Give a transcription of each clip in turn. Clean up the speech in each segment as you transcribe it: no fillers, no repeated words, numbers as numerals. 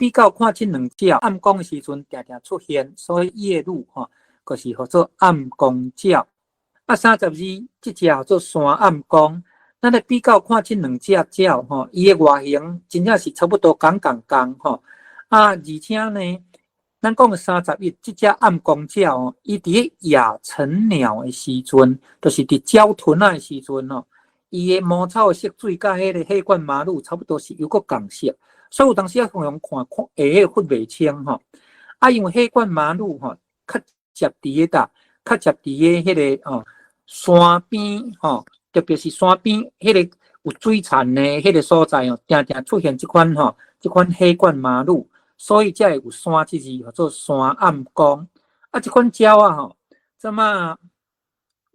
比較看這兩隻暗光的時陣，定定出現，所以夜鷺吼，就是號做暗光鳥。啊，32這隻號做山暗鵟。咱來比較看這兩隻鳥吼，伊的外形真正是差不多仝仝仝吼。啊，而且呢，咱講的三十一這隻暗光鳥哦，伊佇咧亞成鳥的時陣，就是佇鳥鵑仔的時陣吼，伊的毛草的色水佮彼个黑冠麻鷺差不多是猶閣仝色，所以有當時仔互相看看會彼個分袂清吼。啊，因為黑冠麻鷺吼，較接佇咧佗，較接佇咧彼個哦山邊吼，特別是山邊彼個有水田的彼個所在哦，定定出現這款吼，這款黑冠麻鷺，所以才會有山這字，號做山暗鵟。啊，這款鳥仔吼，這馬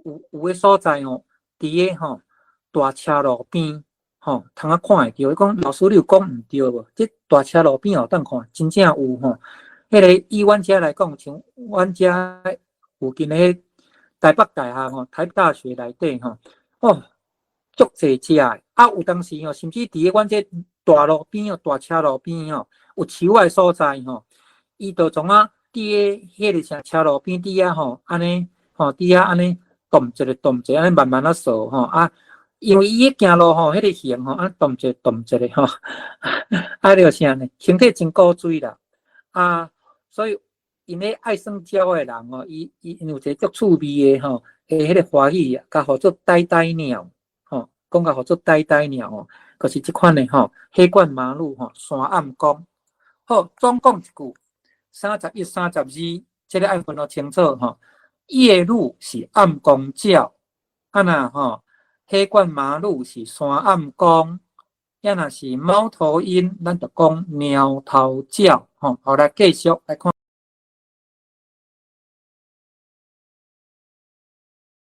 有有的所在吼，佇咧吼大車路邊吼，通仔看會著。伊講老師你有講毋對無？這大車路邊哦，當看真正有吼。彼個以阮遮來講，像阮遮附近的台北大學吼，台北大學內底吼，哦，足濟隻的。啊，有當時吼，甚至佇咧阮這大路邊哦，大車路邊吼，有樹仔的所在吼，伊就創啊佇咧彼個啥車路邊佇遐吼，按呢吼，佇遐按呢動一下動一下，按呢慢慢仔踅吼啊，因為伊咧行路吼，彼個形吼，按動一下動一下吼，啊，著啥呢？形體真古錐啦，啊，所以𪜶咧愛耍鳥的人吼，伊伊有一個足趣味的吼，的彼個華語啊，共號做呆呆鳥，吼，講共號做呆呆鳥吼，就是這款的吼，黑冠麻鷺吼，山暗鵟。好，總講一句，31、32，這个愛分予清楚吼。夜鷺是暗光鳥，啊若吼，黑冠麻鷺是山暗鵟，抑若是貓頭鷹，咱就講貓頭鳥，吼。好，來繼續來看。